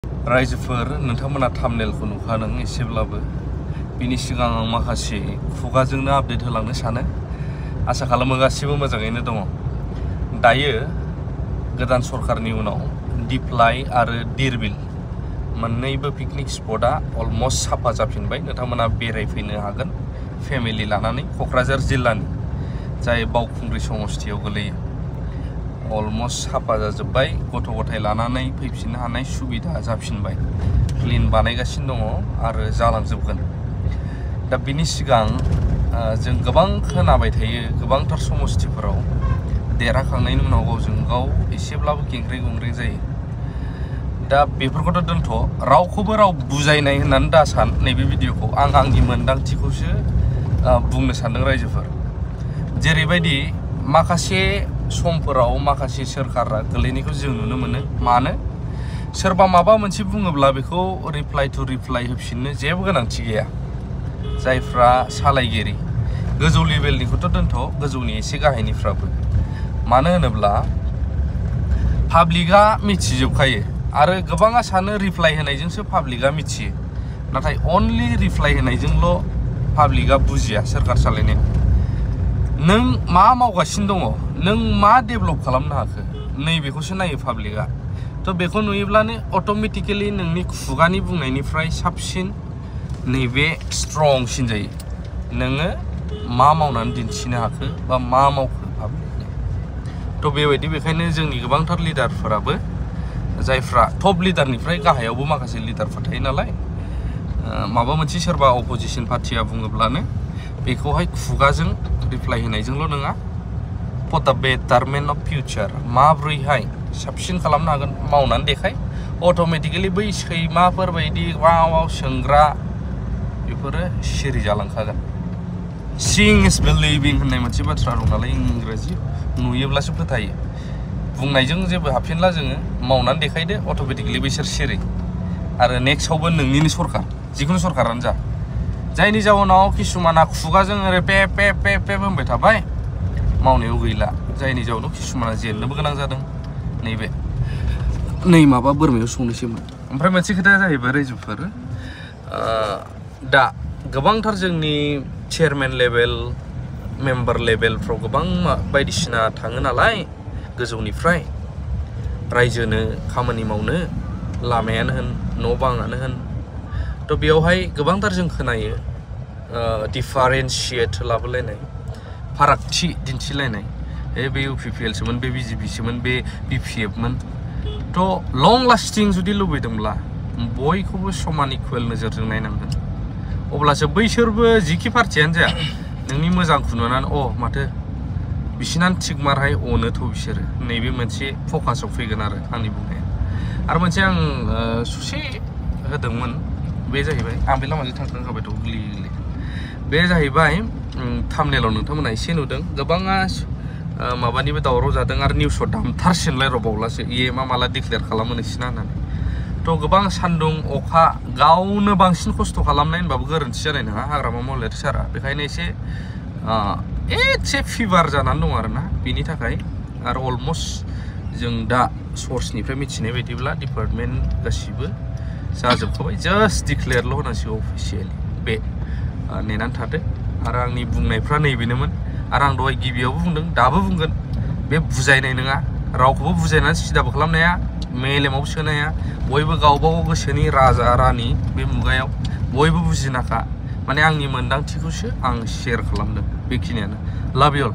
रायजोफोर नोंथांमोना थाम्बनेलखौ नुखादों एसेब्लाबो बिनि सिगां आं माखासे खुगाजोंनो आपडेट होलांनो सानो आसा खालामो गासिबो मोजाङैनो दङ दायो गोदान सरकारनि उनाव दिप्लाय आरो दिरबिल मोननैबो पिकनिक स्पटआ अलमोस्ट साफा जाफिनबाय नोंथांमोना बेरायफैनो हागोन फेमिलि लानानै क'क्राझार जिल्लानि जाय बावखुंग्रि समस्थियाव गोलैयो अलमोस्ट साफा जाजोब्बाय गथ' गथाय लानानै फैफिननो हानाय सुबिदा जाफिनबाय क्लिन बानायगासिनो दङ आरो जालांजोबगोन दा बिनि सिगां जों गोबां खोनाबाय थायो गोबांथार समस्थिफोराव देरहाखांनायनि उनाव गावजों गाव एसेब्लाबो गेंग्रे गुंग्रे जायो दा बेफोरखौथ' दोनथ' रावखौबो राव बुजायनाय होननानै दासान नैबे भिडिअखौ आं आंनि मोन्दांथिखौसो बुंनो सानदों रायजोफोर जेरैबायदि माखासे समफोराव माखासे सोरखारा गोलैनायखौ जों नुनो मोनो मानो सोरबा माबा मोनसे बुङोब्ला बेखौ रिप्लाइ टु रिप्लाइ होफिननो जेबो गोनांथि गैया जायफ्रा सालायगिरि गोजौ लेभेलनिखौथ' दोनथ' गोजौनि एसे गाहायनिफ्राबो मानो होनोब्ला पाब्लिकआ मिथिजोबखायो आरो गोबाङा सानो रिप्लाइ होनायजोंसो पाब्लिकआ मिथियो नाथाय अनलि रिप्लाइ होनायजोंल' पाब्लिकआ बुजिया सोरखार सालायनायाव नों मा मावगासिनो दङ नों मा डेभेलप खालामनो हाखो नैबेखौसो नायो पाब्लिकआ थ' बेखौ नुयोब्लानो अट'मेटिकेलि नोंनि खुगानि बुंनायनिफ्राय साबसिन नैबे स्ट्रंसिन जायो नोङो मा मावनानै दिन्थिनो हाखो बा मा मावखो पाब्लिकनो थ' बेबायदि बेखायनो जोंनि गोबांथार लिडारफोराबो जायफ्रा टप लिडारनिफ्राय गाहायावबो माखासे लिडारफोर थायो नालाय माबा मोनसे सोरबा अपोजिसन पार्टिया बुङोब्लानो बेखौहाय खुगाजों रिप्लाइ होनायजोंल' नङा फर द बेटारमेन्ट अफ फिउचार माब्रैहाय साबसिन खालामनो हागोन मावनानै देखाय अट'मेटिकेलि बै सैमाफोर बायदि वाव वाव सोंग्रा बेफोरो सिरि जालांखागोन सिइं इज बिलिभिं होननाय मोनसे बाथ्रा दं नालाय इंराजि नुयोब्लासो फोथायो बुंनायजों जेबो हाबफिनला जोङो मावनानै देखायदो अट'मेटिकेलि बैसोर सिरि आरो नेक्स्टआवबो नोंनिनो सरकार जिखुनु सरकारानो जा जायनि जाउनाव किसुमाना खुगाजों ओरै पे पे पे पे बुंबाय थाबाय मावनायाव गैला जायनि जाउनाव किसुमाना जेननोबो गोनां जादों नै माबा बोरमायाव संनोसैमोन ओमफ्राय मोनसे खोथाया जाहैबाय रायजोफोर दा गोबांथार जोंनि चेयारमेन लेभेल मेम्बार लेभेलफ्राव गोबां बायदिसिना थाङो नालाय गोजौनिफ्राय रायजोनो खामानि मावनो लामायानो होन न' बाङानो होन थ' बेयावहाय गोबांथार जों खोनायो डिफारेन्सियेट लाबोलायनाय फारागथि दिन्थिलायनाय बे UPPL सोमोन बे BJP सोमोन बे BPF मोन थ' लं लास्टिं जुदि लुबैदोंब्ला बयखौबो समान इकुवेल नोजोरजों नायनांगोन अब्लासो बैसोरबो जिखि पार्टियानो जाया नोंनि मोजांखौ नुनानै माथो बिसिनानो थिग मारहाय अनोथ' बिसोरो नैबे मोनसे फकासाव फैगोन आंनि बुंनाया आरो मोनसे आं ससे होदोंमोन बे जाहैबाय आं बे लामाजों थांखांखाबाय थ' गोरलै बे जाहैबाय थाम्बनेलाव नोंथांमोना एसे नुदों गोबाङा माबानिबो दावराव जादों आरो निउसआव दामथारसिनलाय रबावलासो मा माला डिक्लेयार खालामो नोंसिना होननानै थ' गोबां सान्दुं अखा गावनो बांसिन खस्थ' खालामनाय होनबाबो गोरोन्थि जानाय नङा हाग्रामा महिलारि सारा बेखायनो एसे फिभार जानानै दं आरोना बेनि थाखाय आरो अलमस्ट जों दा सर्सनिफ्राय मिथिनाय बायदिब्ला डिपार्टमेन्ट गासिबो जाजोबखाबाय जास्ट डिक्लेयारल' होनांसिगौ अफिसियेलि बे नेनानै थादो आरो आंनि बुंनायफ्रा नैबेनोमोन आरो आं दहाय गिबियावबो बुंदों दाबो बुंगोन बे बुजायनाय नङा रावखौबो बुजायनानै सिदाबो खालामनो हाया मेलेमाव सोनो हाया बयबो गावबागाव गोसोनि राजा रानि बे मुगायाव बयबो बुजिनाखा माने आंनि मोन्दांथिखौसो आं शेयार खालामदों बेखिनियानो लाभ इउ अल